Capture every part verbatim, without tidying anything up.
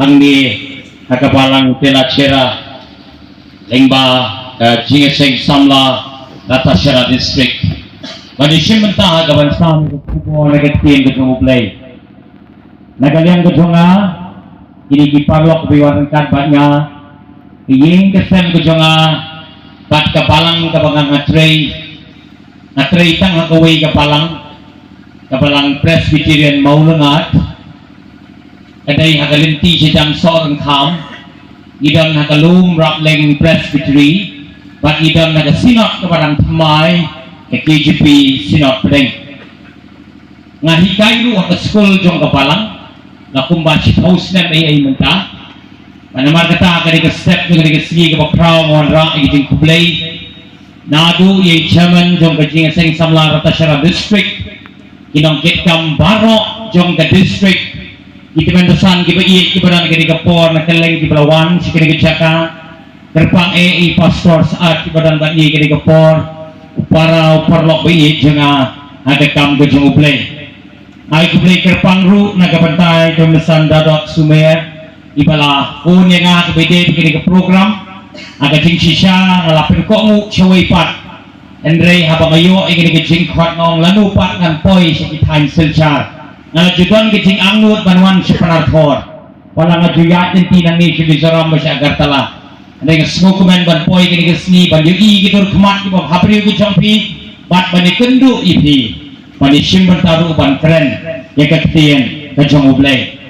hangne ha ka balang Tela Chera, lyngba ka Jingïaseng Samla Ratacherra District. Ban ïashim bynta ha kaba nyngkong, ka khubor na ka ktien ka jong U Blei. Na ka liang ka jong nga, kine ki paralok ba wan ryngkat bad nga, ka ïing ka sem ka jong nga, bad ka balang kaba nga nga trei, nga trei tang ha kawei ka balang, ka balang Presbyterian Mawlyngkot, ka dei ha ka lynti Shijang Sohryngkham, ngi don ha ka Lum Rapleng Presbytery, bad ngi don ha ka Synod kaba dang thymmai, ka K J P Synod Pdeng. Nga hikai ruh ha ka skul jong ka balang, la kumba shiphew snem ei ei mynta. Bad namar kata ka dei ka step, ka dei ka sngi kaba khraw nga wanrah ïa ka jingkhublei naduh ïa i chairman jong ka Jingïaseng Samla Ratacherra District, ki nongkitkam baroh jong ka district, ki tymmen basan kiba ïeit kiba don ha kane ka por na kylleng kiba la wan sha kane ka jaka, kyrpang eh i Pastor Saad kiba don bad ngi ha kane ka por, u para u paralok ba ïeit jong nga ha ka kam ka jong U Blei. Ai khublei kyrpang ruh na ka bynta i Tymmen basan Dadot Sumer, iba la phone ïa nga ha kaba ïadei bad kane ka program. Ha ka jingshisha nga la pynkohnguh shawei pat. Hynrei haba nga ïoh ïa kane ka jingkhot nga ong lano pat ngan poi sha ki thaiñ Silchar. Nga la ju don ka jingangnud ban wan sha Pynarthor. Wat la nga ju ïaid lynti nangne sha Mizoram bad sha Agartala. Hynrei nga sngewkmen ban poi kane ka sngi ban ïohi ki dur khmat kiba ha briew ka jong phi, bad ban ïakynduh ïa phi, ban ïashim bynta ruh ban kren ïa ka ktien ka jong U Blei.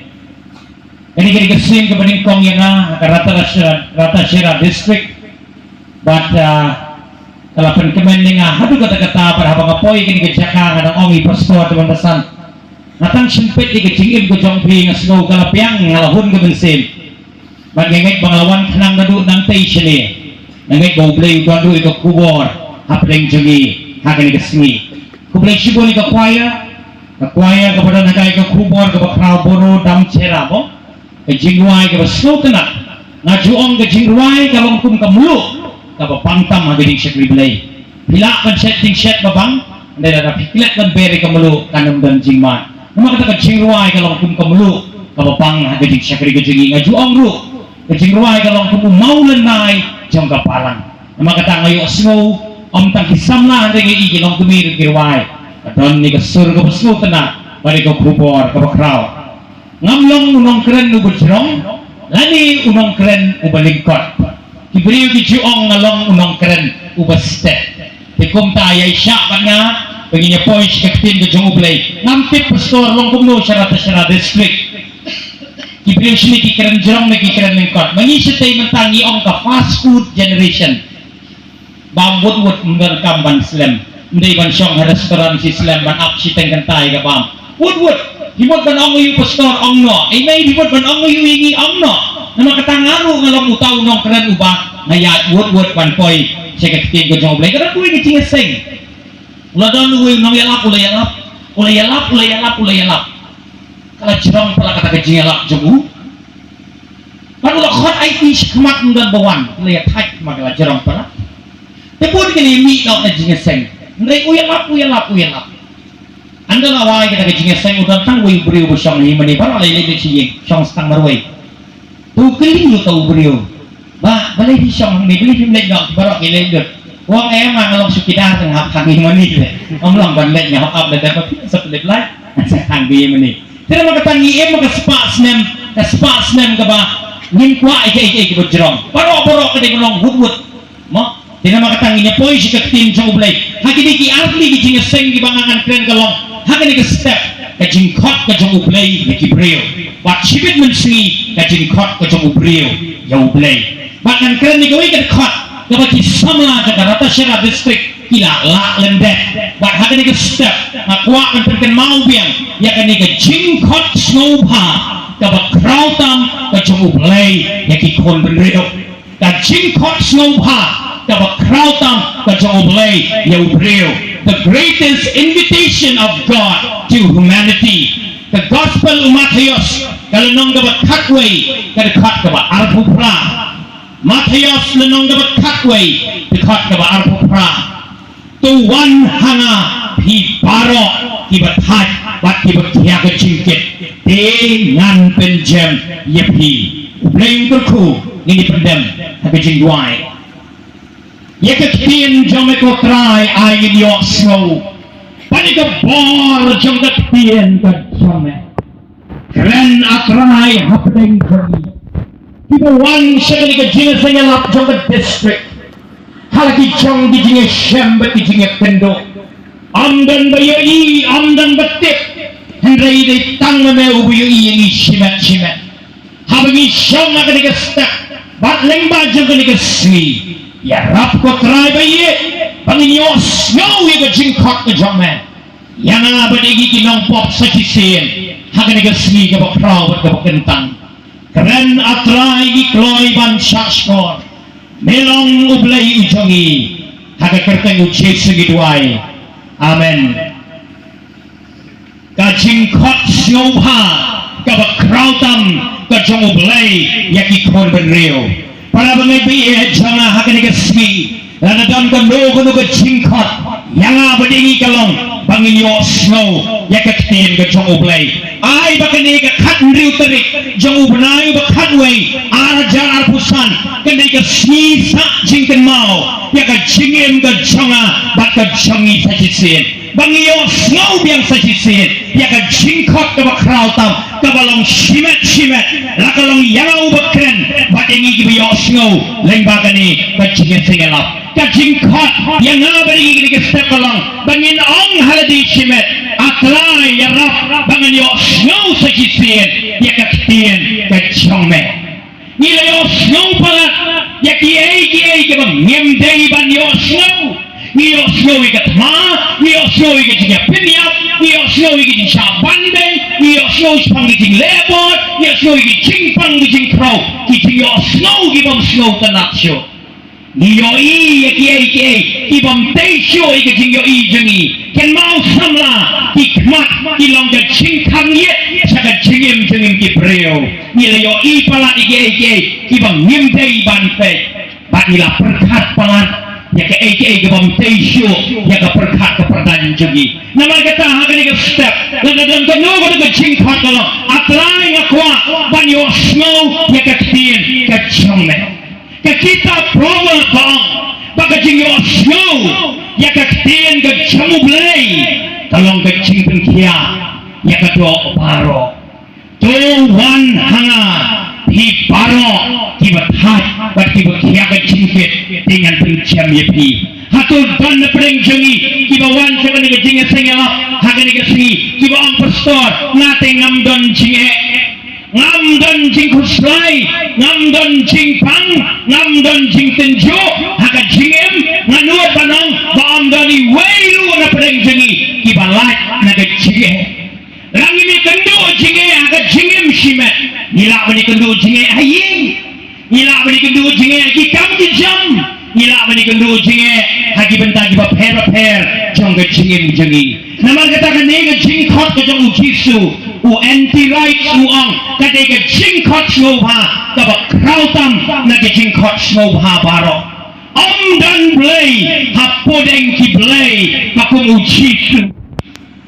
Kane ka dei ka sien kaba nyngkong ïa nga ha ka Ratacherra, Ratacherra District. Bad, ah, ka la pynkmen ïa nga haduh katta katta, bad haba nga poi kane ka jaka nga dang ong i Pastor Tymmen basan, nga tang shim peit ïa ka jingim ka jong phi, nga sngew ka la biang, nga la hun ka mynsiem. Bad nga ngeit ba nga la wan khnang naduh nangtei shane. Nga ngeit ba U Blei u don ruh ïa ka khubor hapdeng jong ngi ha kane ka sngi. Khublei shibun ïa ka choir, ka choir kaba don ha ka, ïa ka khubor kaba khraw, Boro Dam Chera mo. Ka jingrwai kaba sngewtynnat. Nga ju ong ka jingrwai ka long kum ka mluh kaba bang tam ha ka jingshakri Blei. Phi lah ban shet jingshet ba bang, hynrei lada phi klet ban ber ïa ka mluh kan ym don jingmad. Namar kata ka jingrwai ka long kum ka mluh kaba bang ha ka jingshakri ka jong ngi. Nga ju ong ruh ka jingrwai ka long kum u mawlynnai jong ka balang. Namar kata nga ïohsngew ym tang ki samla hynrei ngi i ki longkmie ruh ki rwai. Ka don ïa ka sur kaba sngewtynnat bad ïa ka khubor kaba khraw. Ngam long u nongkren uba jrong lane u nongkren uba lyngkot. Ki briew ki ju ong nga long u nongkren uba stet. Te kumta ïai shah bad nga ba ngin ïa poi sha ka ktien ka jong U Blei. Ngam tip Pastor long kumno sha Ratacherra District. Ki briew shane ki kren jrong ne ki kren lyngkot. Ma ngi shatei mynta ngi ong ka fast food generation. Bam wut wut, ym donkam ban slem. Ym dei ban shong ha restaurant shi slem ban ap shiteng kynta ïa ka bam. Wut wut. Phi mut ban ong ïa u Pastor, ong noh. Ei mei, phi mut ban ong ïa u, ïa ngi, ong noh. Namar kata nga ruh nga long uta u nongkren uba nga ïaid wut wut ban poi sha ka ktien ka jong U Blei. Ka don kawei ka jingïaseng. U la don uwei u nongïalap, u la ïalap, u la ïalap, u la ïalap, u la ïalap. Ka la jrong palat kata ka jingïalap jong u. Bad u la khot aiti shakhmat, ym don ba wan, ki la ïa thait, ma ka la jrong palat. Te bun ki la ïa mih noh na jingïaseng. Hynrei u ïalap, u ïalap, u ïalap. Ynda la wai kata ka jingïaseng, u don tang uwei u briew ba shong hi mane, baroh la ïa leit lut sha ïing, shong tang marwei. Te u kylli uta u briew: Bah, balei phi shong hangne, balei phim leit noh, baroh ki leit lut? U ong: Em, nga long chowkidar, nga hap khang ïing mane te. Ym long ban leit, nga hap ap lada ba phi sa leit lait, sa khang ïing mane. Te namar kata ngi im ka spah snem, ka spah snem kaba ngim kwah ïa kaei kaei kaba jrong. Baroh baroh ka dei ban long wut wut. Mo? Te namar kata ngin ïa poi sha ka ktien jong U Blei. Ha kine ki artylli ki jingïaseng kiba nga ngan kren ka long ha kane ka step, ka jingkhot ka jong U Blei ïa ki briew. Bad shibit mynsngi ka jingkhot ka jong U briew ïa U Blei. Bad ngan kren ïa kawei ka dkhot kaba ki samla jong ka Ratacherra District ki la lah lyndet. Bad ha kane ka step nga kwah ban pynkynmaw biang ïa kane ka jingkhot sngewbha kaba khraw tam ka jong U Blei ïa ki khun bynriew. Ka jingkhot sngewbha kaba khraw tam ka jong U Blei ïa u briew. The greatest invitation of God to humanity. Ka Gospel u Mathaios, ka lynnong kaba khatwei, ka dkhot kaba arphew phra. Mathaios lynnong kaba khatwei, dkhot kaba arphew phra. To wan ha nga phi baroh kiba thait bad kiba khia ka jingkit, te ngan pynjem ïa phi. U Blei un kyrkhu. Ngin ïa pyndem ha ka jingduwai. Ïa ka ktien jong me ko Trai ai ngin ïohsngew, bad ïa ka bor jong ka ktien ka jong me. Kren A Trai hapdeng jong ngi kiba wan sha kane ka jingïaseng ïalap jong ka district, ha la ki jong ki jingïashem bad ki jingïakynduh. Ym don ba ïohi, ym don ba tip, hynrei dei tang ma me uba ïohi ïa ngi shimet shimet. Haba ngi shong ha kane ka step bad lyngba jong kane ka sngi, ïarap ko Trai ba ïeit ba ngin ïohsngew ïa ka jingkhot ka jong me ïa nga bad ïa ngi ki nongpop sa shisien ha kane ka sngi kaba khraw bad kaba kyntang. Kren A Trai, ngi kloi ban shahshkor. Me long U Blei u jong ngi. Ha ka kyrteng U Jisu ngi duwai. Amen. Ka jingkhot sngewbha kaba khraw tam ka jong U Blei ïa ki khun bynriew. Para bangeit ba ïeit jong nga, ha kane ka sngi, lada don kano kano ka jingkhot ïa nga bad ïa ngi, ka long ba ngin ïohsngew ïa ka ktien ka jong U Blei. Ai ba kane ka khathynriew tarik jong u bnai uba khatwei, ar hajar arphew san, kane ka sngi sah jingkynmaw ïa ka jingim ka jong nga bad ka jong ngi sa shisien. Ba ngi ïohsngew biang sa shisien ïa ka jingkhot kaba khraw tam, kaba long shimet shimet, la ka long ïa nga uba kren bad ïa ngi kiba ïohsngew lyngba kane ka jingïaseng ïalap. Ka jingkhot ïa nga bad ïa ngi kane ka step ka long ba ngin ong ha lade shimet, A Trai, ïarap ba ngan ïohsngew sa shisien ïa ka ktien ka jong me. Ngi la ïohsngew palat ïa kiei kiei kiba ngim dei ban ïohsngew. Ngi ïohsngew ïa ka thma, ngi ïohsngew ïa ka jingïapynïap, ngi ïohsngew ïa ka jingshah ban beiñ, ngi ïohsngew shaphang ka jingleh bor, ngi ïohsngew ïa ka jingpang ka jingkhraw, ki jingïohsngew ki bym sngewtynnat shuh. Ngi ïohi ïa kiei kiei ki bym tei shuh ïa ka jingïohi jong ngi. Kynmaw samla, ki khmat ki long ka jingkhang ïit sha ka jingim jong ngi ki briew. Ngi la ïohi palat ïa kiei kiei kiba ngim dei ban peit. Bad ngi la pyrkhat palat ïa kaei kaei ka bym tei shuh ïa ka pyrkhat ka pyrdan jong ngi. Namar kata ha kane ka step, lada don kano kano ka jingkhot, ka long, A Trai, nga kwah ban ïohsngew ïa ka ktien ka jong me. Ka kitab Proverb ka ong ba ka jingïohsngew ïa ka ktien ka jong U Blei ka long ka jingpynkhiah ïa ka doh baroh. To wan ha nga, phi baroh kiba thait bad kiba khia ka jingkit, te ngan pynjem ïa phi. Hato don na pdeng jong ngi kiba wan sha kane ka jingïaseng ïalap ha kane ka sngi kiba ong, Pastor, nga te ngam don jingeh, ngam don jingkhuslai, ngam don jingpang, ngam don jingtynjuh ha ka jingim, nga nud ban ong ba ym don iwei ruh na pdeng jong ngi kiba lait na ka jingeh. Lada ngi ïakynduh jingeh ha ka jingim shimet, ngi lah ban ïakynduh jingeh ha ïing. Ngi lah ban ïakynduh jingeh ha ki kam ki jam. Ngi lah ban ïakynduh jingeh ha ki bynta kiba pher bapher jong ka jingim jong ngi. Namar kata kane ka jingkhot ka jong U Jisu, u Antichrist u ong, ka dei ka jingkhot sngewbha kaba khraw tam na ka jingkhot sngewbha baroh. Ym don blei hapdeng ki blei ba kum U Jisu.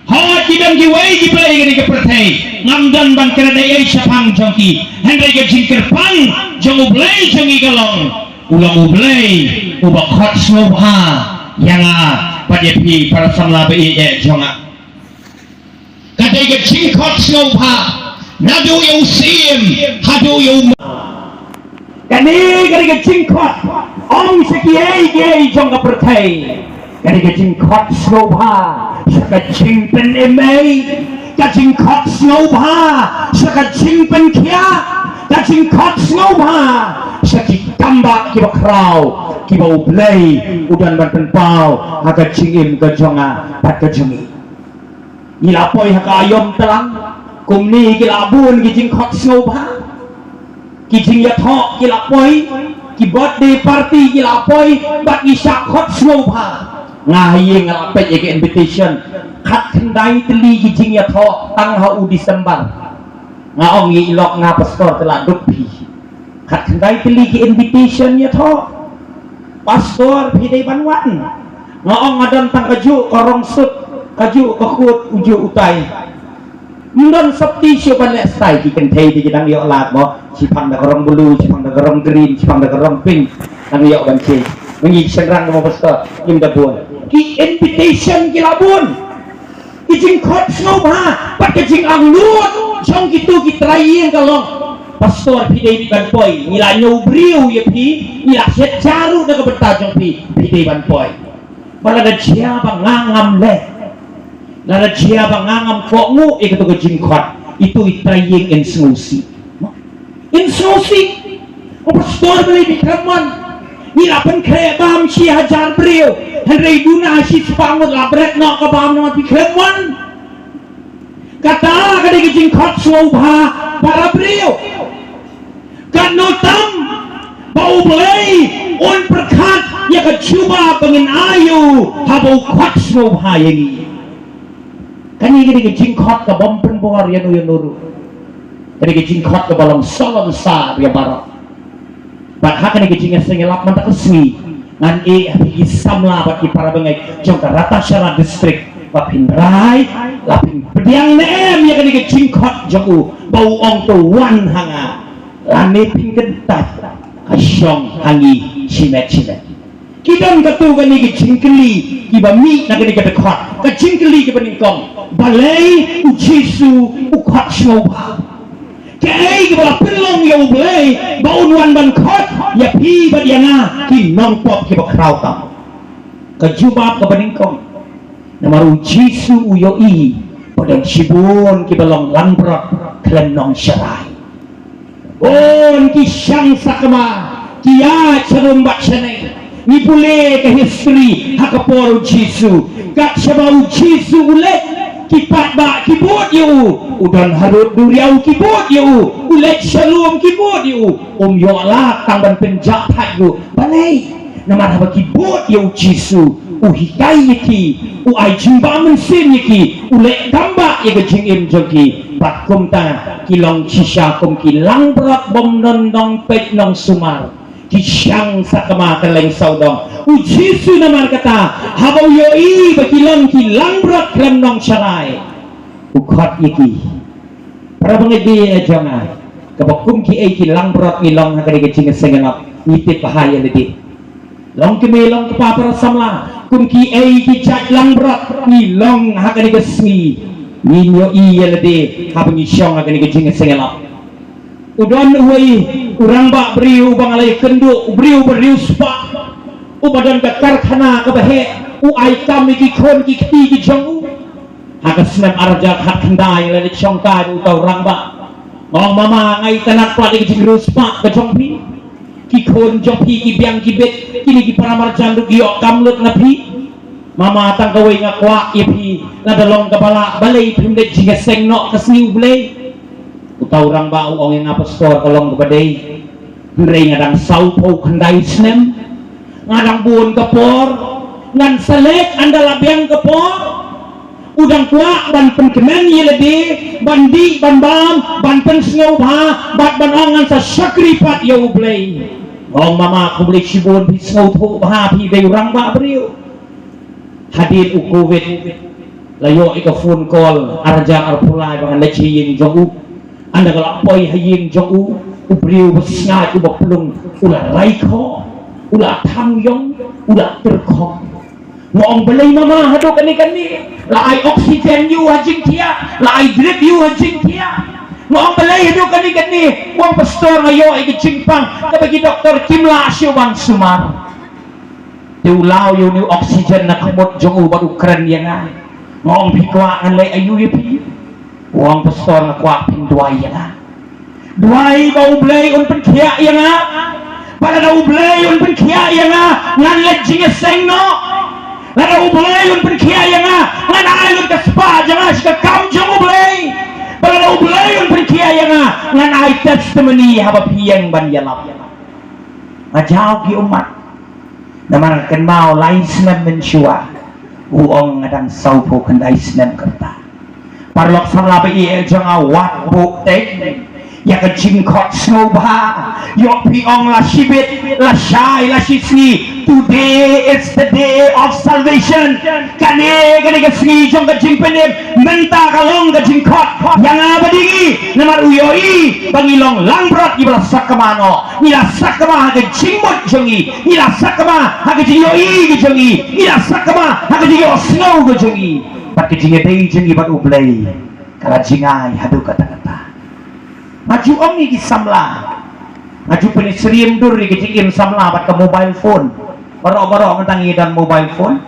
Hooid, ki don kiwei ki blei ha kane ka pyrthei, ngam don ban kren ei ei shaphang jong ki. Hynrei ka jingkyrpang jong U Blei jong ngi ka long, u long U Blei uba khot sngewbha ïa nga bad ïa phi, para samla ba ïeit jong nga. Ka dei ka jingkhot sngewbha naduh ïa u syiem haduh ïa u ma- Kane ka dei ka jingkhot, ym sha kiei kiei jong ka pyrthei. Ka dei ka jingkhot sngewbha sha ka jingpynim ei, ka jingkhot sngewbha sha ka jingpynkhiah, ka jingkhot sngewbha sha ki kambah kiba khraw kiba U Blei u don ban pynpaw ha ka jingim ka jong nga bad ka jong ngi. Ngi la poi ha ka aïom tlang, kumne ki la bun ki jingkhot sngewbha. Ki jingïathoh ki la poi, ki birthday party ki la poi, bad ngi shah khot sngewbha. Nga ha ïing nga la peit ïa ka invitation, khatkhyndai tylli ki jingïathoh tang ha u December. Nga ong ïa i lok nga, Pastor, te la duk phi. Khatkhyndai tylli ki invitation ïathoh. Pastor, phi dei ban wan? Nga ong nga don tang kajuh ka rong sut, kajuh ka khut, ujuh utai. Ym don sopti shuh ban leh style, ki kynthei te ki dang ïoh lad mo, shiphang da ka rong blue, shiphang da ka rong green, shiphang da ka rong pink. Dang ïoh ban change. Ma ngi shynrang mo pastor, ngim da bun. Ki invitation ki la bun. Ki jingkhot sngewbha bad ka jingangnud jong kito ki trai ïing ka long, pastor, phi dei beit ban poi. Ngi la ñiew briew ïa phi, ngi la shet jaru da ka bynta jong phi, phi dei ban poi. Ba lada jia ba nga ngam leh, lada jia ba nga ngam kohnguh ïa kato ka jingkhot, ito i trai ïing in sngewsih. In sngewsih. O pastor, balei phi khlem wan? Ngi la pynkhreh bam shi hajar briew, hynrei duna shi spah ngut la bret noh ka bam, namar phi khlem wan. Kata ka dei ka jingkhot sngewbha para briew. Katno tam ba U Blei un pyrkhat ïa ka jubab ba ngin ai ïa u haba u khot sngewbha ïa ngi. Kane ka dei ka jingkhot kaba ym pynbor ïano ïano ruh. Ka dei ka jingkhot kaba long salonsar ïa baroh. Bad ha kane ka jingïaseng ïalap mynta ka sngi, ngan ïeh ha phi ki samla bad ki para bangeit jong ka Ratacherra District, ba phin rai, la phin pdiang ne em ïa kane ka jingkhot jong u ba u ong to wan ha nga, lane phin kyntait ka shong ha ngi shimet shimet. Ki don katto katne ki jingkylli kiba mih na kane ka dkhot. Ka jingkylli kaba nyngkong, balei U Jisu u khot sngewbha? Kaei kaba la pynlong ïa U Blei ba un wan ban khot ïa phi bad ïa nga ki nongpop kiba khraw tam? Ka jubab kaba nyngkong, namar U Jisu u ïohi ba don shibun kiba long langbrot khlem nongsharai. Bun ki shang sakma ki ïaid sharum bad shaneng. Ngi pule ka history ha ka por U Jisu. Kat shaba U Jisu u leit, ki paidbah ki bud ïa u. U don harud duriaw ki bud ïa u. U leit sha lum ki bud ïa u. Um ïoh lad tang ban pynjah thait ïa u. Balei? Namar haba ki bud ïa U Jisu, u hikai ïa ki, u ai jingbam mynsiem ïa ki, u leh tang ba ïa ka jingim jong ki. Bad kumta ki long shisha kum ki langbrot bym don nongpeit nongsumar. Ki shang sakma kylleng sawdong. U Jisu namar kata, haba u ïohi ba ki long ki langbrot khlem nongsharai, u khot ïa ki. Para bangeit jong nga, kaba kum kiei ki langbrot ngi long ha kane ka jingïaseng ïalap, ngi tip bha ïa lade. Long kmie long kpa para samla, kum kiei ki jait langbrot ngi long ha kane ka sngi, ngin ïohi ïa lade haba ngi shong ha kane ka jingïaseng ïalap. U don uwei u rangbah briew uba nga la ïakynduh, u briew uba riewspah, uba don ka karkhana kaba heh, u ai kam ïa ki khun ki kti ki jong u. Ha ka snem ar hajar khatkhyndai la leit shongkai uta u rangbah. Nga ong, mama, nga itynnad palat ïa ka jingriewspah ka jong phi. Ki khun jong phi ki biang ki bit, kine ki para marjan ruh ki ïoh kam lut na phi. Mama, tang kawei nga kwah ïa phi, lada long kaba lah, balei phim leit jingïaseng noh ka sngi U Blei? Uta u rangbah u ong ïa nga, pastor, ka long kaba dei. Hynrei nga dang sawphew khyndai snem, nga dang bun ka por, ngan sa leit ynda la biang ka por. U dang kwah ban pynkmen ïa lade, ban dih ban bam, ban pynsngewbha bad ban ong ngan sa shakri pat ïa U Blei. Nga ong, mama, khublei shibun, phi sngewthuh bha, phi dei u rangbah briew. Hadien u Covid la ïoh ïa ka phone call ar hajar arphew lai ba ngan leit sha ïing jong u. Ynda ka la poi ha ïing jong u, u briew ba sngaid, uba plung, u la raikhoh, u la thang ïong, u la tyrkhong. Nga ong, balei mama haduh kane kane? La ai oxygen ïa u ha jingthiah, la ai drip ïa u ha jingthiah. Nga ong, balei haduh kane kane? U ong, pastor, nga ïoh ïa ka jingpang kaba ki doktor kim lah shuh ban sumar. Te u law ïa une u oxygen na khmut jong u bad u kren ïa nga. Nga ong, phi kwah ngan leh aïu ïa phi? U ong, pastor, nga kwah phin duwai ïa nga. Duwai ba U Blei un pynkhiah ïa nga. Ba lada U Blei un pynkhiah ïa nga, ngan leit jingïaseng noh. Lada U Blei un pynkhiah ïa nga, ngan ai lut ka spah jong nga sha ka kam jong U Blei. Ba lada U Blei un pynkhiah ïa nga, ngan ai testimony haba phi ïeng ban ïalap. Nga jaw ki ummat. Namar kynmaw lai snem mynshuwa. U ong, nga dang sawphew khyndai snem kata. Paralok samla ba ïeit jong nga, wat buh teng ïa ka jingkhot sngewbha. Ïoh phi ong la shibit, la shai, la shisngi, Today is the day of salvation. Kane, kane ka sngi jong ka jingpynim. Mynta ka long ka jingkhot ïa nga bad ïa ngi, namar u ïohi ba ngi long langbrot kiba la sakma noh. Ngi la sakma ha ka jingmut jong ngi, ngi la sakma ha ka jingïohi ka jong ngi, ngi la sakma ha ka jingïohsngew ka jong ngi. Bad ka jingïadei jong ngi bad U Blei ka la jingai haduh katta katta. Nga ju ong ïa ki samla, nga ju pynsyriem dur ïa ka jingim samla bad ka mobile phone. Baroh baroh mynta ngi don mobile phone.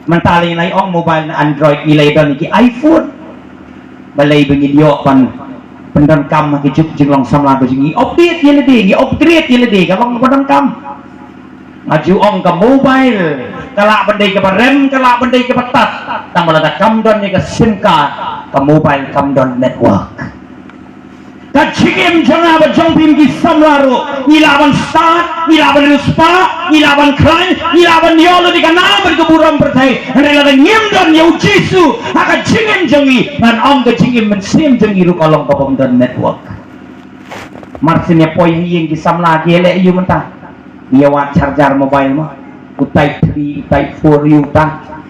Mynta lei nai ong mobile na Android, ngi lei don ïa ki iPhone. Balei ba ngin ïoh ban pyndonkam ha ki juk jinglong samla ba jong ngi? Update ïa lade, ngi upgrade ïa lade, ka long pyndonkam. Nga ju ong ka mobile ka lah ban dei kaba rem, ka lah ban dei kaba tad, tang ba lada kam don ïa ka SIM card, ka mobile kam don network. Ka jingim jong nga bad jong phi ki samla ruh, ngi lah ban stad, ngi lah ban riewspah, ngi lah ban khlaiñ, ngi lah ban ïoh lut ïa ka nam bad ka burom pyrthei. Hynrei lada ngim don ïa U Jisu ha ka jingim jong ngi, ngan ong ka jingim mynsiem jong ngi ruh ka long kaba ym don network. Mar shen ïa poi ha ïing ki samla ki ïaleh aïu mynta? Ïa wad charger mobile mo. U type three, u type four ïa uta.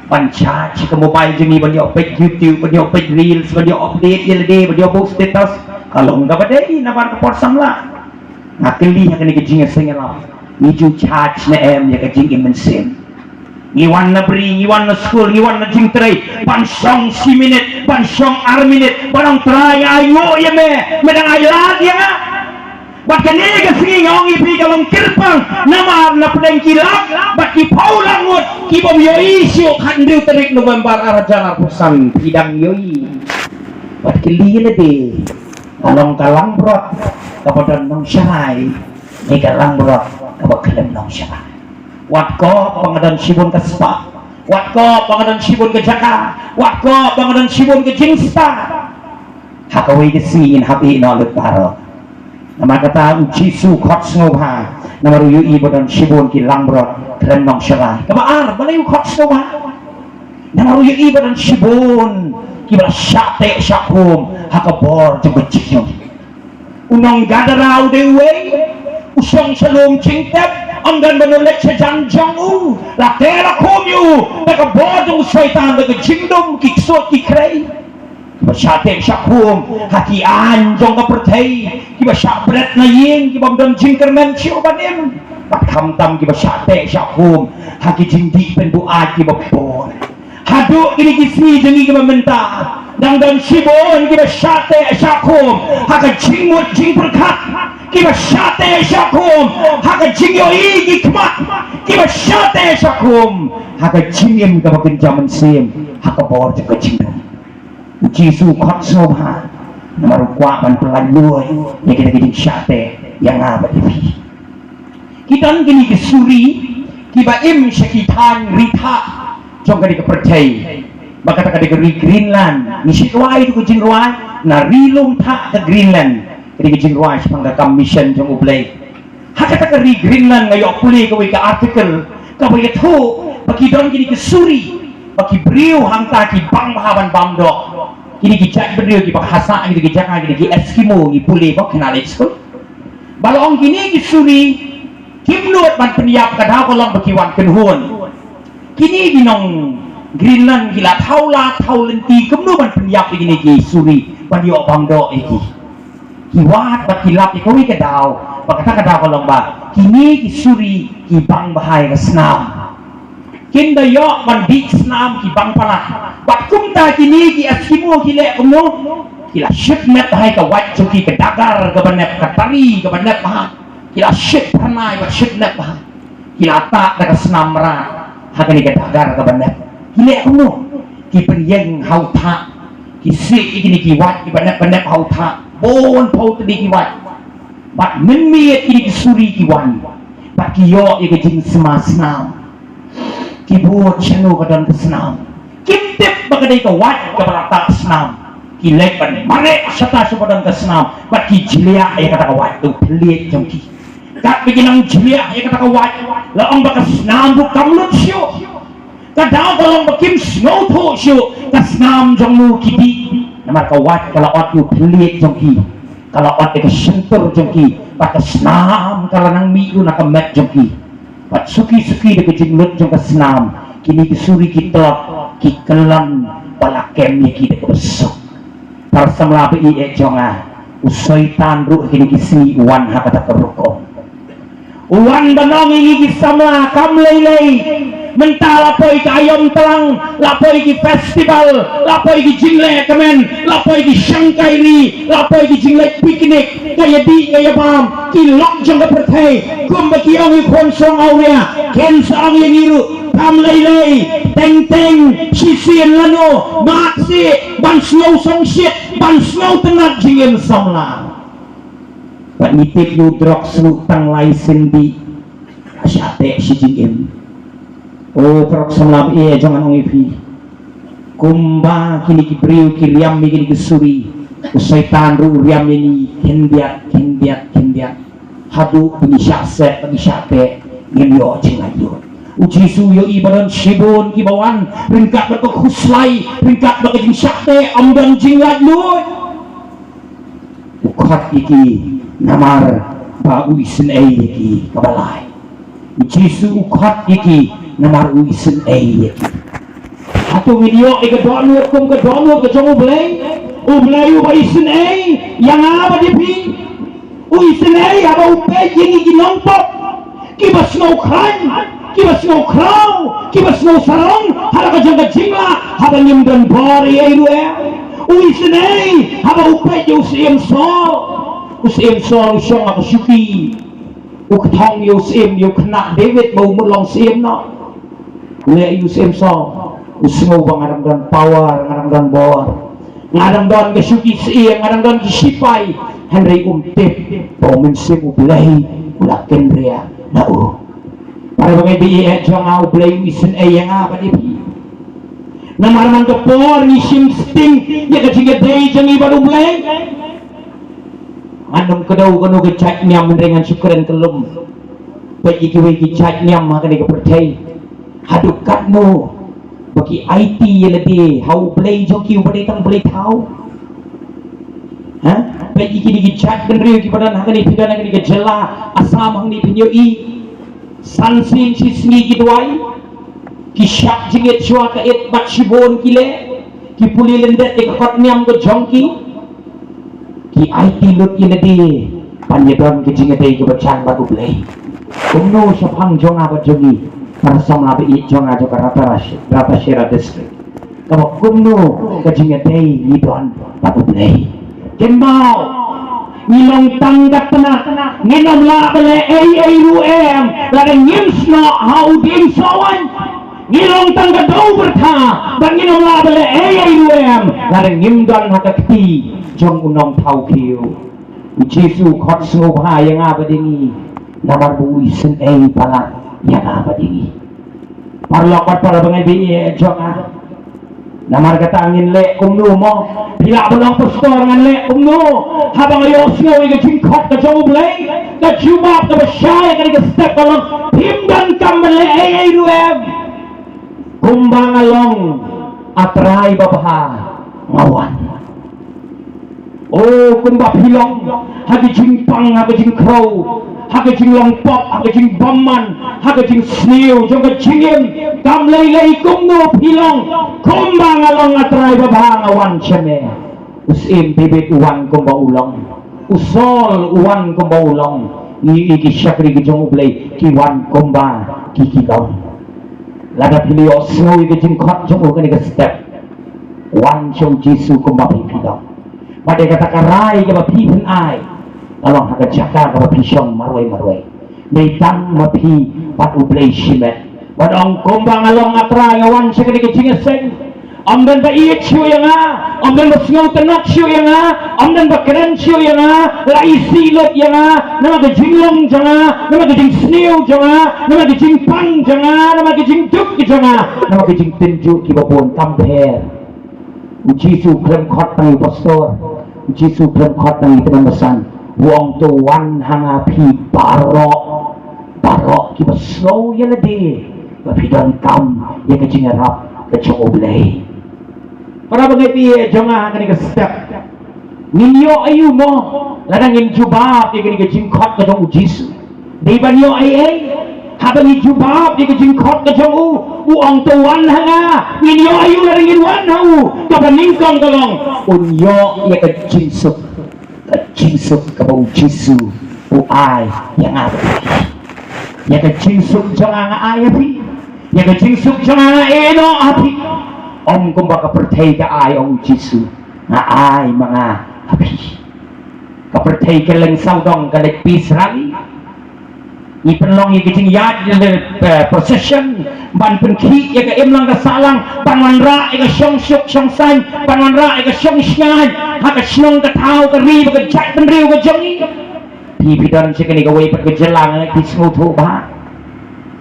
Ban charge ka mobile jong ngi ban ïoh peit YouTube, ban ïoh peit reels, ban ïoh update ïa lade, ban ïoh buh status. Ka long kaba dei na bar ka por samla. Nga kylli ha kane ka jingïaseng ïalap, ngi ju charge ne em ïa ka jingim mynsiem? Ngi wan na bri, ngi wan na skul, ngi wan na jingtrei, ban shong shi minit, ban shong ar minit, ban ong Trai, nga ainguh ïa me, me dang ai lad ïa nga. Bad kane ka sngi nga ong ïa phi ka long kyrpang, namar na pdeng ki lak bad ki phew lak ngut ki bym ïohi shuh, khathynriew tarik November ar hajar arphew san phi dang ïohi. Bad kylli lade, ka long ka langbrot kaba don nongsharai ne ka langbrot kaba khlem nongsharai? Wat ko ba nga don shibun ka spah, wat ko ba nga don shibun ka jaka, wat ko ba nga don shibun ka jingstad, ha kawei ka sngi ngin hap ïeh noh lut baroh. Namar kata U Jisu u khot sngewbha, namar u ïohi ba don shibun ki langbrot khlem nongsharai. Kaba ar, balei u khot sngewbha? Namar u ïohi ba don shibun kiba la shah teh shah khum ha ka bor jong ka jingim. U nong Gadara u dei uwei, u shong sha lum jingtep, ym don ba u leit shajan jong u, la teh la khum ïa u da ka bor jong u Soitan, da ka jingdum, ki ksuid ki khrei. Kiba shah teh shah khum ha ki aiñ jong ka pyrthei, kiba shah bret na ïing, kiba ym don jingkyrmen shuh ban im. Bad khamtam kiba shah teh shah khum ha ki jingdih pynbuaid kiba bun. Haduh kine ki sngi jong ngi kiba mynta, dang don shibun kiba shah teh shah khum ha ka jingmut jingpyrkhat, kiba shah teh shah khum ha ka jingïohi ki khmat, kiba shah teh shah khum ha ka jingim kaba kynja mynsiem, ha ka bor jong ka jingdum. U Jisu u khot sngewbha namar u kwah ban pyllait luid ïa kita ki jingshah teh ïa nga bad ïa phi. Ki don kine ki suri kiba im sha ki thaiñ ri thah jong kane ka pyrthei. Ba kata ka dei ka ri Greenland. Ngi shait rwai ïa ka jingrwai, na ri lum thah ka Greenland. Ka dei ka jingrwai shaphang ka kam mission jong U Blei. Ha kata ka ri Greenland nga ïoh pule kawei ka article kaba ïathuh ba ki don kine ki suri, ba ki briew hangta ki bang bha ban bam doh. Kine ki jait briew kiba khasah kine ki jaka, kine ki Eskimo, ngi pule ba khynnah leit skul. Ba la ong kine ki suri kim nud ban pynïap, ka daw ka long ba ki wan kynhun. Kine ki nong Greenland ki la thaw lad thaw lynti kumno ban pynïap ïa kine ki suri ban ïoh bam doh ïa ki. Ki wad bad ki lap ïa kawei ka daw, ba kata ka daw ka long ba kine ki suri ki bang bha ïa ka snam. Kin da ïoh ban dih snam ki bang palat. Bad kumta kine ki Eskimo ki leh kumno? Ki la shit nep bha ïa ka wait jong ki, ka dagar kaba nep, ka tari kaba nep bha. Ki la shit phyrnai bad shit nep bha. Ki la tah da ka snam mrad ha kane ka dagar kaba nep. Ki leh kumno? Ki pynïeng ha u thah. Ki sih ïa kine ki wait kiba nep ba nep ha u thah. Bun phew tylli ki wait. Bad mynmiet kine ki suri ki wan bad ki ïoh ïa ka jingsma snam. Ki bud shano ka don ka snam. Kim tip ba ka dei ka wait kaba la tah snam. Ki leit ban mareh shata sha ba don ka snam bad ki jliah ïa kata ka wait da u thylliej jong ki. Katba ki nang jliah ïa kata ka wait, la ong ba ka snam ruh kam lut shuh. Ka daw ka long ba kim sngewthuh shuh, ka snam jong no ki dih. Namar ka wait ka la ot ïa u thylliej jong ki, ka la ot ïa ka shyntur jong ki, bad ka snam ka la nang mih ruh na ka met jong ki. Bad suki suki da ka jinglut jong ka snam, kine ki suri ki tlot ki kyllon ba la kem ïa ki da kaba suk. Para samla ba ïeit jong nga, u Soitan ruh kine ki sngi u wan ha kata ka rukom. U wan ban ong ïa ngi ki samla kam lei lei. Mynta la poi ka aïom tlang, la poi ki festival, la poi ki jingleh kmen, la poi ki shangkai ri, la poi ki jingleh picnic, ka ïadih ka ïabam, ki lok jong ka pyrthei, kumba ki ong ïa u khun song awria, kin sa ong ïa ngi ruh, kam lei lei, teng teng, shisien lano, mat sih, ban sngew sngewsih, ban sngewtynnat jingim samla. Bad ngi tip ïa u drugs ruh tang lai sien dih, shah teh shi jingim. O paralok samla ba ïeit jong nga, ngan ong ïa phi, kumba kine ki briew ki riam ïa kine ki suri, u Soitan ruh u riam ïa ngi khyndiat, khyndiat, khyndiat. Haduh ba ngi shah set, ba ngi shah teh, ngim ïoh jinglaitluid. U Jisu u ïohi ba don shibun kiba wan ryngkat bad ka khuslai, ryngkat bad ka jingshah teh, ym don jinglaitluid. U khot ïa ki namar ba u isynei ïa ki, kaba lai. U Jisu u khot ïa ki namar u isynei ïa ki. Hato ngin ïoh ïa ka dohnud kum ka dohnud ka jong U Blei? U Blei uba isynei ïa nga bad ïa phi. U isynei haba u peit ïa ngi ki nongpop, kiba sngewkhlaiñ, kiba sngewkhraw, kiba sngewsarong ha la ka jong ka jinglah, haba ngim don bor ei ei ruh em. U isynei haba u peit ïa u syiem Saul. U syiem Saul u shong ha ka shuki. U kthong ïa u syiem, ïa u khynnah David ba u mut long syiem noh. U leh ïa u syiem Saul, u sngew ba nga dang don power, nga dang don bor. Nga dang don ka shuki syiem, nga dang don ki shipai. Hynrei um tip ba u Mynsiem U Blei u la kynriah na u. Para bangeit ba ïeit jong nga, U Blei u isynei ïa nga bad ïa phi. Namar man ka por ngi shim sting ïa ka jingïadei jong ngi bad U Blei. Ngan ym kdew kano ka jait niam hynrei ngan shu kren kyllum. Peit ïa kiwei ki jait niam ha kane ka pyrthei. Haduh katno ba ki aiti ïa lade ha U Blei jong ki uba dei tang Blei thaw. Ha? Peit ïa kine ki jait bynriew kiba don ha kane, phi don ha kane ka jylla Assam hangne, phin ïohi. San sien shi sngi ki duwai, ki shah jingit shuwa ka it bad shibun ki leh, ki pule lyndet ïa ka kot niam ka jong ki, ki aiti lut ïa lade ban ïadon ka jingïadei kaba jan bad U Blei. Kumno shaphang jong nga bad jong ngi, para samla ba ïeit jong nga jong ka Rata-, Ratashera District? Kaba kumno ka jingïadei ngi don bad U Blei? Kynmaw, ngi long tang ka tnat, ngin ym lah ba leh ei ei ruh em lada ngim snoh ha u dieng sohwaiñ. Ngi long tang ka dew byrtha, bad ngin ym lah ba leh ei ei ruh em lada ngim don ha ka kti jong u nongthaw khiew. U Jisu u khot sngewbha ïa nga bad ïa ngi, namar ba u isynei palat ïa nga bad ïa ngi. Paralok bad para bangeit ba ïeit jong nga, namar kata ngin leh kumno mo? Phi lah ban ong, Pastor, ngan leh kumno haba nga ïohsngew ïa ka jingkhot ka jong U Blei? Ka jubab kaba shai ha kane ka step ka long, phim donkam ban leh ei ei ruh em. Kumba nga long, A Trai babha, nga wan. O, kumba phi long ha ka jingpang, ha ka jingkhraw, ha ka jinglong pop, ha ka jingbymman, ha ka jingsniew jong ka jingim, kam lei lei kumno phi long, kumba nga long, A Trai babha, nga wan sha me. U Syiem David u wan kumba u long, u Saul u wan kumba u long. Ngi ïohi ki shakri ki jong U Blei ki wan kumba ki, ki long. Lada phi la ïohsngew ïa ka jingkhot jong u ha kane ka step, wan sha U Jisu kumba phi, phi long. Bad ïa kata ka rai kaba phi pynai, ka long ha ka jaka kaba phi shong marwei marwei. Dei tang ma phi bad U Blei shimet. Bad ong, kumba nga long, A Trai, nga wan sha kane ka jingïaseng. Ym don ba ïeit shuh ïa nga, ym don ba sngewtynnat shuh ïa nga, ym don ba kren shuh ïa nga, la isih lut ïa nga namar ka jinglong jong nga, namar ka jingsniew jong nga, namar ka jingpang jong nga, namar ka jingduk jong nga, namar ka jingtynjuh kiba bun. Kam pher. U Jisu u khlem khot tang ïa u pastor, U Jisu u khlem khot tang ïa ki nongbasan. U ong, to wan ha nga phi baroh, baroh kiba sngew ïa lade ba phi donkam ïa ka jingïarap ka jong U Blei. Para bangeit ba ïeit jong nga, ha kane ka step ngin ïoh aïu mo lada ngim jubab ïa kane ka jingkhot ka jong U Jisu? Dei ban ïoh ei ei? Haba ngi jubab ïa ka jingkhot ka jong u, u ong to wan ha nga, ngin ïoh ïa u lada ngin wan ha u. Kaba nyngkong ka long, un ïoh ïa ka jingsuk. Ka jingsuk kaba u Jisu u ai ïa nga. Ïa ka jingsuk jong nga nga ai ha phi. Ïa ka jingsuk jong nga nga ai noh ha phi. Ym kumba ka pyrthei ka ai, ong u Jisu, nga ai ma nga ha phi. Ka pyrthei ka leng sawdong, ka leit peace rally. Ngi pynlong ïa ka jingïaid, ïa ka, eh, procession ban pynkhih ïa ka imlang ka sahlang, ban wanrah ïa ka shong suk shong saiñ, ban wanrah ïa ka shong shngaiñ ha ka shnong ka thaw ka ri bad ka jaitbynriew ka jong ngi. Phi, phi don sha kane kawei pat ka jylla, nga ngeit phi sngewthuh bha.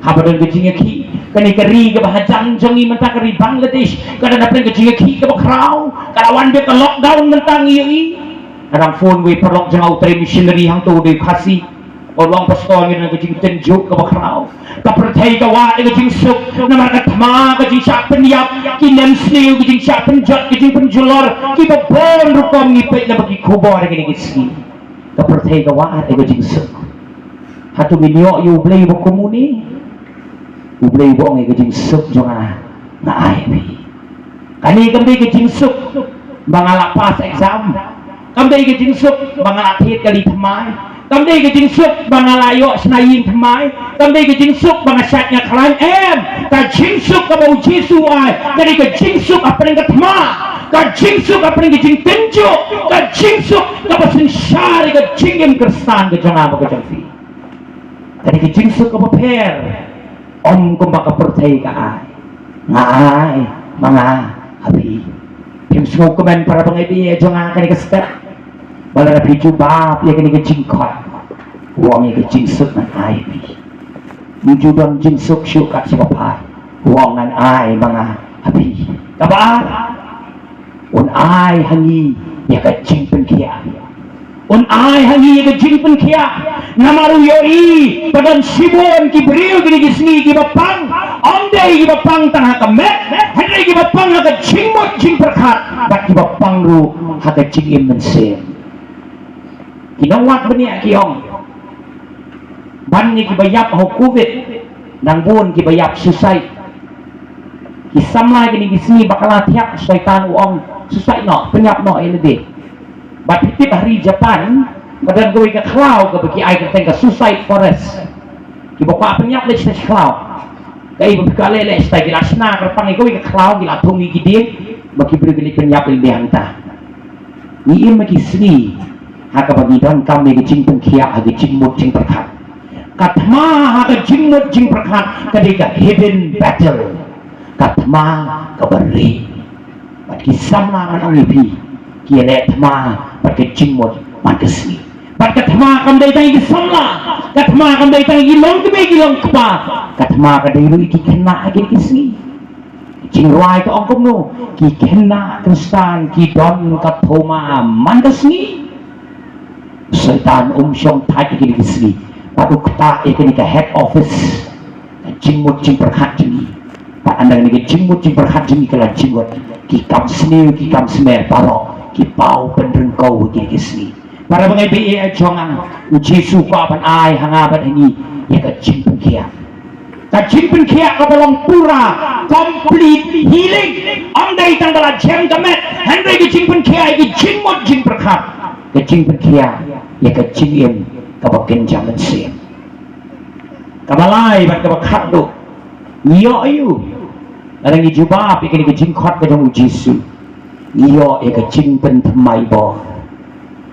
Haba don ka jingïakhih, kane ka ri kaba hajan jong ngi mynta, ka ri Bangladesh, ka don hapdeng ka jingïakhih kaba khraw. Ka la wan beit ka lockdown mynta, ngi ïohi. Nga dang phone wei paralok jong nga, u trei missionary hangto, u dei u Khasi. Ka ong, pastor, ngi don ka jingtynjuh kaba khraw. Ka pyrthei ka wad ïa ka jingsuk namar ka thma, ka jingshah pynïap, ki nemsniew, ka jingshah pynjot, ka jingpynjulor, kiba bun rukom ngi peit lyngba ki khubor ha kine ki sngi. Ka pyrthei ka wad ïa ka jingsuk. Hato ngin ïoh ïa U Blei uba kum une? U Blei uba ong, ïa ka jingsuk jong nga nga ai ha phi. Kane kam dei ka jingsuk ba nga la pass exam. Kam dei ka jingsuk ba nga la thied kali thymmai. Kam dei ka jingsuk ba nga la ïoh shna ïing thymmai. Kam dei ka jingsuk ba nga shait nga khlaiñ. Em, ka jingsuk kaba u Jisu u ai ka dei ka jingsuk hapdeng ka thma, ka jingsuk hapdeng ka jingtynjuh, ka jingsuk kaba synshar ïa ka jingim Khristan ka jong nga bad ka jong phi. Ka dei ka jingsuk kaba pher. Ym kumba ka pyrthei ka ai, nga ai ma nga ha phi. Phim sngewkmen, para bangeit jong nga, kane ka step, ba lada phi jubab ïa kane ka jingkhot, u ong, ïa ka jingsuk ngan ai ha phi. Ym ju don jingsuk shuh kat sha ba phai, u ong, ngan ai ma nga ha phi. Kaba ar, un ai ha ngi ïa ka jingpynkhiah. Un ai ha ngi ïa ka jingpynkhiah. Namar u ïohi ba don shibun ki briew kine ki sngi kiba pang, ym dei kiba pang tang ha ka met, hynrei kiba pang ha ka jingmut jingpyrkhat bad kiba pang ruh ha ka jingim mynsiem. Ki nongwad bniah ki ong, ban ïa kiba ïap ha u Covid, nang bun kiba ïap, suicide. Ki samla kine ki sngi ba ka la thiah, Soitan u ong, suicide noh, pynïap noh ïa lade. Bad phi tip ha ri Japan, ba don kawei ka khlaw kaba ki ai kyrteng ka suicide forest. Kiba kwah pynïap leit sha khlaw. Kaei ba phi kwah leh leh shatai, ki la shna kyrpang ïa kawei ka khlaw, ki la thung ïa ki dieng, ba ki briew ki leit pynïap ïa lade hangta. Ngi im ha ki sngi ha kaba ngi donkam ïa ka jingpynkhiah ha ka jingmut jingpyrkhat. Ka thma ha ka jingmut jingpyrkhat ka dei ka hidden battle. Ka thma kaba rieh. Bad ki samla, ngan ong ïa phi, ki ïaleh thma bad ka jingmut man ka sngi. Bad ka thma kam dei tang ïa ki samla. Ka thma kam dei tang ïa ki longkmie ki longkpa. Ka thma ka dei ruh ïa ki khynnah ha kine ki sngi. Jingrwai ka ong kumno? Ki khynnah Khristan ki don ka thma man ka sngi. Soitan um shong thait ïa kine ki sngi. Bad u ktah ïa kane ka head office, ka jingmut jingpyrkhat jong ngi. Bad ynda kane ka jingmut jingpyrkhat jong ngi ka la jingmut, ki kam sniew, ki kam smer baroh ki paw pynryngkaw ha kine ki sngi. Para bangeit jong nga, u Jisu u kwah ban ai ha nga bad ha ngi ïa ka jingpynkhiah. Ka jingpynkhiah kaba long pura, complete healing. Ym dei tang ba la jem ka met, hynrei ka jingpynkhiah ïa ka jingmut jingpyrkhat. Ka jingpynkhiah ïa ka jingim kaba kynja mynsiem. Kaba lai bad kaba khatduh, ngi ïoh aïu lada ngi jubab ïa kane ka jingkhot ka jong u Jisu? Ngi ïoh ïa ka jingpynthymmai bor.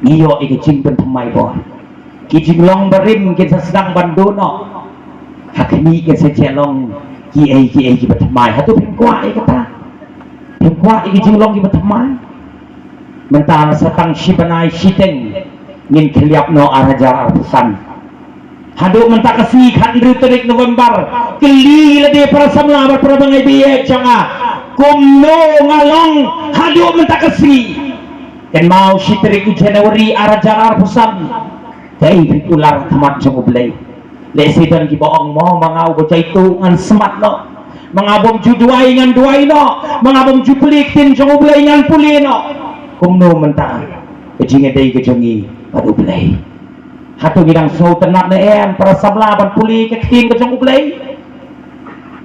Ngi ïoh ïa ka jingpynthymmai bor. Ki jinglong barim kin sa sdang ban duh noh. Ha khmih kin sa jia long kiei kiei kiba thymmai. Hato phim kwah ïa kata? Phim kwah ïa ki jinglong kiba thymmai? Mynta sa tang shi bnai shiteng ngin khylliap noh ar hajar arphew san. Haduh mynta ka sngi khathynriew tarik November, kylli lade para samla bad para bangeit jong nga, kumno nga long haduh mynta ka sngi? Kynmaw shi tarik u January ar hajar arphew san, kaei phi kular ha khmat jong U Blei? Lehse don kiba ong, mo, ma nga uba jaituh ngan smat noh. Ma nga bym ju duwai ngan duwai noh. Ma nga bym ju pule ktien jong U Blei ngan pule noh. Kumno mynta ka jingïadei ka jong ngi bad U Blei? Hato ngi dang sngewtynnat ne em para samla ban pule ka ktien ka jong U Blei?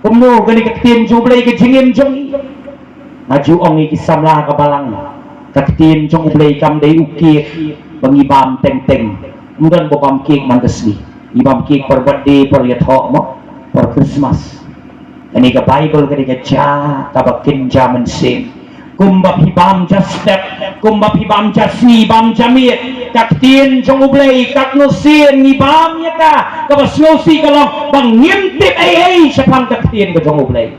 Kumno kane ka ktien jong U Blei ka jingim jong ngi? Nga ju ong ïa ki samla ka balang, ka ktien jong U Blei kam dei u cake ba ngi bam teng teng. Ym don ba bam cake man ka sngi. Ngi bam cake por birthday, por ïathoh mo, por Christmas. Kane ka Baibl ka dei ka ja kaba kynja mynsiem. Kumba phi bam ja step, kumba phi bam ja sngi, bam ja miet, ka ktien jong U Blei katno sien ngi bam ïa ka, kaba sngewsih ka long ba ngim tip ei ei shaphang ka ktien ka jong U Blei.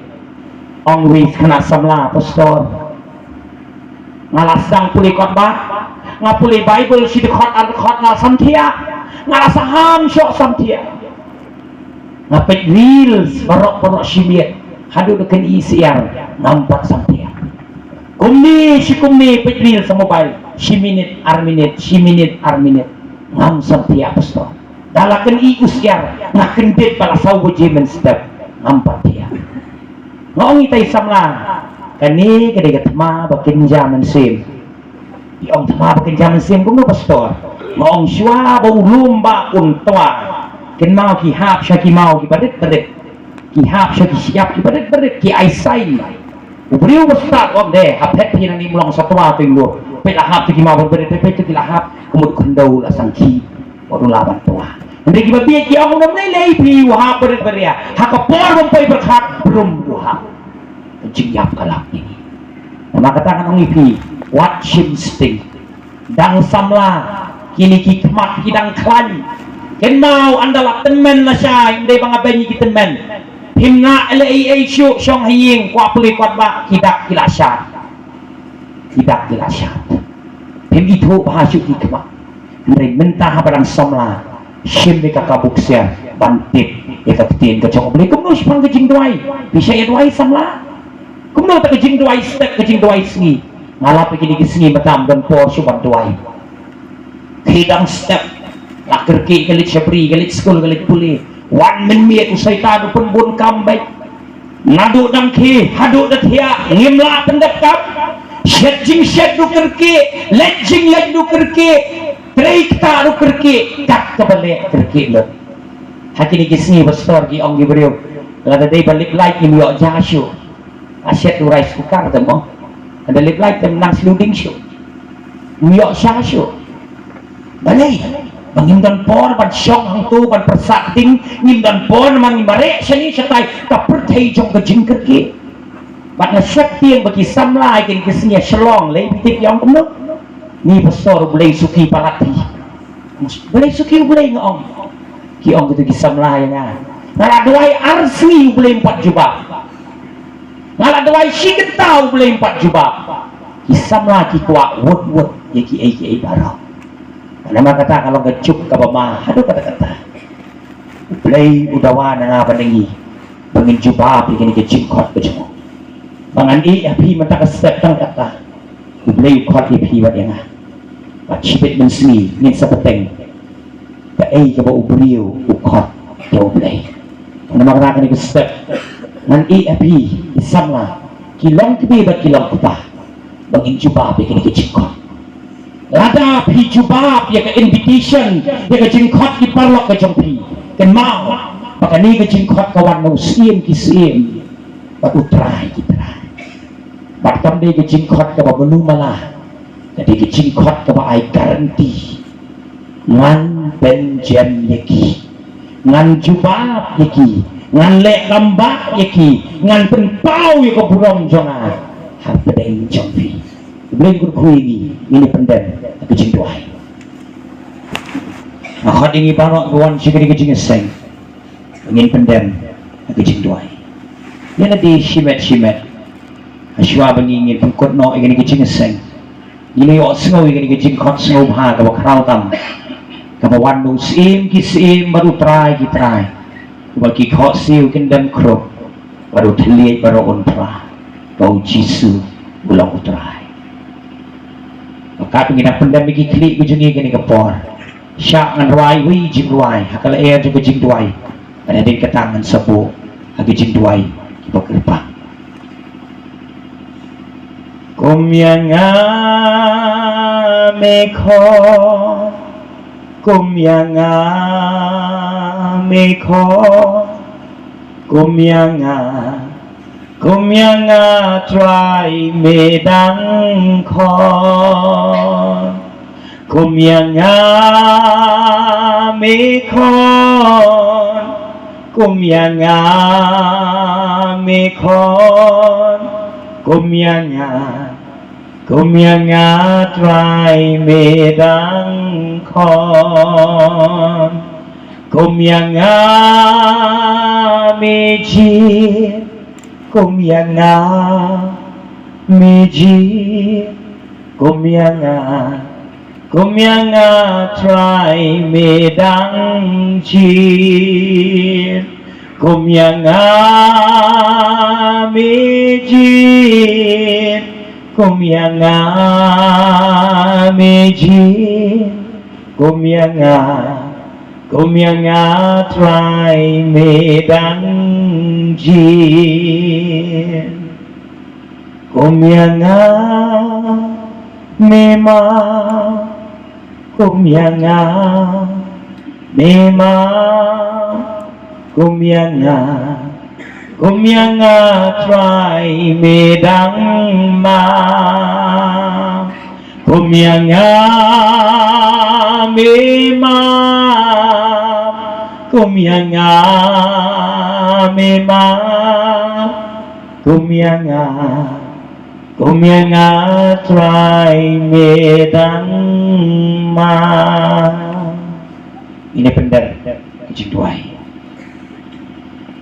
Ong wei khynnah samla, pastor, nga la sdang pule kot ba, nga pule Baibl shi dkhot ar dkhot nga la samthiah, nga la saham shoh samthiah. Nga peit reels baroh baroh shi miet, haduh da kane syiar ngam pat samthiah. Kumne shi kumne peit reels ha mobile, shi minit ar minit, shi minit ar minit, ngam samthiah, pastor. Da la kane u syiar nga kyndit ba la saw baje mynstep, ngam pat thiah. Nga ong ïa ita i samla, kane ka dei ka thma ba kynja mynsiem. Ki ong thma ba kynja mynsiem kumno, pastor? Nga ong shuwa ba u lum ba un twa, kynmaw ki hap sha ki maw kiba rit ba rit, ki hap sha ki shyiap kiba rit ba rit, ki ai sai. U briew ba stad u ong de, hap phet phi nangne, ym long sa twa to ïa u. Peit la hap to ki maw ba rit, peit peit to ki la hap, ka mut khyndew la sangkhih. Wat u lah ban twa. Hynrei kiba bieit ki ong, u nym lei lei phi, u hap barit baria. Ha ka por bym poi pyrkhat, brum u hap. Ka jingïap ka lap ïa ngi. Namar kata ngan ong ïa phi, wat shim sting. Dang samla, kine ki khmat ki dang khlaiñ. Kynmaw, ynda la tymmen lashai, ym dei ba nga beiñ ïa ki tymmen. Phim ngah leh ei ei shuh, shong ha ïing, kwah pule kot ba, ki dak ki la shad. Ki dak ki la shad. Phim ithuh bha shuh ki khmat. Hynrei mynta haba dang samla, shim ïa ka ka buk ksiar ban tip ïa ka ktien ka jong U Blei. Kumno shaphang ka jingduwai? Phi shah ïa duwai samla? Kumno te ka jingduwai step, ka jingduwai sngi? Nga lap ïa kine ki sngi mynta ym don por shuh ban duwai. Khie dang step, la kyrkieh ka leit sha bri, ka leit skul, ka leit pule. Wan mynmiet u Soitan u pynbun kam beit. Naduh dang khie haduh da thiah ngim lah pyndep kam. Shet jingshet ruh kyrkieh, leit jingleit ruh kyrkieh, trei ktah ruh kyrkieh, kat kaba leh kyrkieh lut. Ha kine ki sngi, pastor, ki ong ki briew, lada dei ba lip light ngim ïoh ja shuh. Ka shet u rice cooker te mo. Lada lip light te nang shluding shuh. Ngim ïoh ja shuh. Balei? Ba ngim don por ban shong hangto ban pyrsad kti, ngim don por namar ngi mareh shane shatai, ka pyrthei jong ka jingkyrkieh. Bad nga sheptieng ba ki samla ïa kine ki sngi ha Shillong, lei phi tip ïa ong kumno? Ni pastor, U Blei suki palat phi. Balei suki U Blei, nga ong. Ki ong kito ki samla ïa nga, nga la duwai ar sngi U Blei ym pat jubab. Nga la duwai shi kynta U Blei ym pat jubab. Ki samla ki kwah wut wut ïa kiei kiei baroh. Namar kata ka long ka juk kaba ma haduh katta katta. U Blei u dawa na nga bad na ngi ba ngin jubab ïa kane ka jingkhot ka jong u. Ba ngan ïeh ha phi mynta ka step tang katta. U Blei u khot ïa phi bad ïa nga. Bad shibit mynsngi ngin sa bteng kaei kaba u briew u khot ïa U Blei. Namar kata kane ka step ngan ïeh ha phi ki samla, ki long kmie bad ki long kpa, ba ngin jubab ïa kane ka jingkhot. Lada phi jubab ïa ka invitation, ïa ka jingkhot ki paralok ka jong phi, kynmaw ba kane ka jingkhot ka wan na u Syiem ki syiem bad u Trai ki trai. Bad kam dei ka jingkhot kaba manu mala, ka dei ka jingkhot kaba ai guarantee. Ngan pynjem ïa ki, ngan jubab ïa ki, ngan leh lambak ïa ki, ngan pynpaw ïa ka burom jong nga hapdeng jong phi. U Blei un kyrkhu ïa ngi, ngin ïa pyndem ha ka jingduwai. Nga khot ïa ngi baroh ba wan sha kane ka jingïaseng, ngin pyndem ha ka jingduwai. Ïa lade shimet shimet, hashwa ba ngi ngin pynkut noh ïa kane ka jingïaseng, ngin ïohsngew ïa kane ka jingkhot sngewbha kaba khraw tam, kaba wan na u Syiem ki syiem bad u Trai ki trai, uba ki khohsiew kin dem khrup bad u thylliej baroh un phla ba u Jisu u long u Trai. Ba katba ngi dang pyndem ïa ki khlieh ka jong ngi kane ka por, shah ngan rwai wei jingrwai ha ka lyer jong ka jingduwai. Bad hadien kata ngan sa buh ha ka jingduwai kiba kyrpang. Kum ïa nga me khot, Kum ïa nga me khot, kum ïa nga, kum ïa nga Trai me dang khot. Kum ïa nga me khot, kum ïa nga me khot, kum ïa nga, kum ïa nga Trai me dang khot. Kum ïa nga me jied, kum ïa nga me jied, kum ïa nga, kum ïa nga Trai me dang jied. Kum ïa nga me jied, kum ïa nga me jied, kum ïa nga, kum ïa nga Trai me dang jied. Kum ïa nga me map, kum ïa nga me map, kum ïa nga, kum ïa nga Trai me dang map. Kum ïa nga me map, kum ïa nga me map, kum ïa nga, kum ïa nga Trai me dang map. Ngin ïa pyndem ka jingduwai.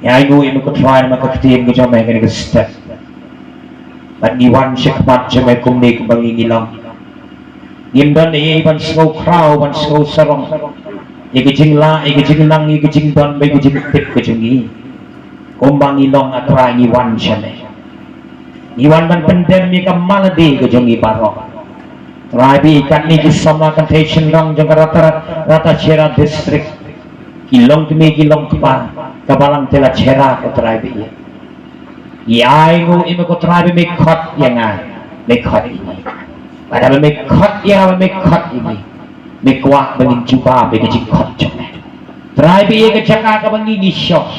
Ngi ainguh ïa me ko Trai namar ka ktien ka jong me ha kane ka step. Bad ngi wan sha khmat jong me kumne kumba ngi ngi long. Ngim don ei ei ban sngewkhraw ban sngewsarong ïa ka jinglah, ïa ka jingnang, ïa ka jingdon bad ïa ka jingtip ka jong ngi. Kumba ngi long, A Trai, ngi wan sha me. Ngi wan ban pyndem ïa ka malade ka jong ngi baroh. Trai baieit, katne ki samla kynthei shynrang jong ka Rata, Ratacherra District, ki longkmie ki longkpa, ka Balang Tela Cherra, ko Trai baieit. Ngi ainguh ïa me ko Trai ba me khot ïa nga, me khot ïa ngi. Bad haba me khot ïa nga, ba me khot ïa ngi, me kwah ba ngin jubab ïa ka jingkhot jong me. Trai baieit, ka jaka kaba ngi ngi shong,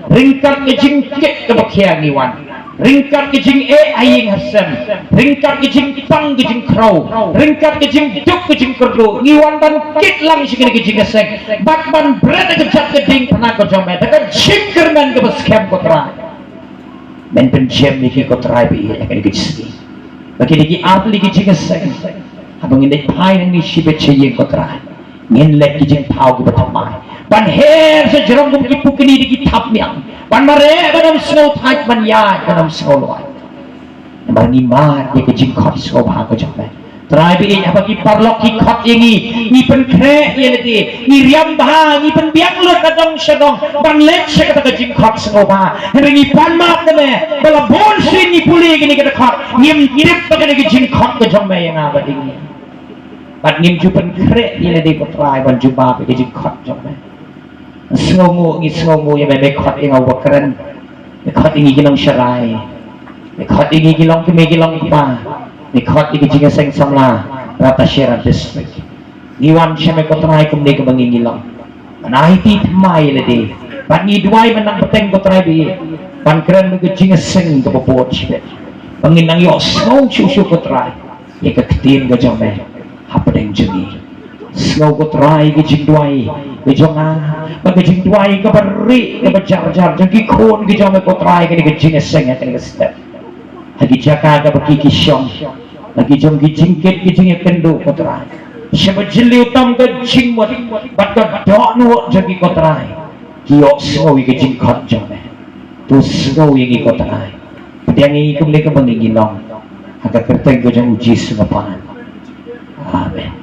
ryngkat ka jingkit kaba khia ngi wan, ryngkat ka jingeh ha ïing ha sem, ryngkat ka jingpang ka jingkhraw, ryngkat ka jingduk ka jingkyrduh, ngi wan ban kit lang sha kane ka jingïaseng bad ban bret ïa ka jaka ka diengphna ka jong me da ka jingkyrmen kaba skhem, ko Trai. Men pynjem ïa ki, ko Trai baieit, ha kane ka sngi. Ba kine ki artylli ki jingïaseng, haba ngin leit phai nangne shibit sha ïing, ko Trai, ngin leh ki jingthaw kiba thymmai ban her sha jrong kum ki pukni da ki thapniang, ban mareh ban ym sngewthait, ban ïaid ban ym sngewlwait. Namar ngi mad ïa ka jingkhot sngewbha ka jong me. Trai baieit, haba ki paralok ki khot ïa ngi, ngi pynkhreh ïa lade, ngi riam bha, ngi pynbiang lut na dong sha dong ban leit sha kata ka jingkhot sngewbha. Hynrei ngi pan map na me ba la bun sien ngi pule ïa kane ka dkhot, ngim tip ba kane ka jingkhot ka jong me ïa nga bad ïa ngi. Bad ngim ju pynkhreh ïa lade, ko Trai, ban jubab ïa ka jingkhot jong me. Sngewnguh, ngi sngewnguh ïa me, me khot ïa nga uba kren, me khot ïa ngi ki nongsharai, me khot ïa ngi ki longkmie ki longkpa, me khot ïa ki jingïaseng samla Ratacherra District. Ngi wan sha me, ko Trai, kumne kumba ngi ngi long, ban aiti thymmai ïa lade. Bad ngi duwai mynta bteng, ko Trai baieit, ban kren ïa ka jingïaseng kaba bud shibit, ba ngin nang ïohsngew shuh shuh, ko Trai, ïa ka ktien ka jong me hapdeng jong ngi. Sngew, ko Trai, ka jingduwai ka jong nga, bad ka jingduwai kaba rieh kaba jar jar jong ki khun ki jong me, ko Trai, kane ka jingïaseng ha kane ka step. Ha ki jaka kaba ki ki shong, ha ki jong ki jingkit ki jingïakynduh, ko Trai, shaba jylliew tam ka jingmut bad ka dohnud jong ki, ko Trai, ki ïohsngew ïa ka jingkhot jong me. To sngew ïa ngi, ko Trai. Pdiang ïa ngi kumne kumba ngi ngi long, ha ka kyrteng ka jong U Jisu nga pan. Amen.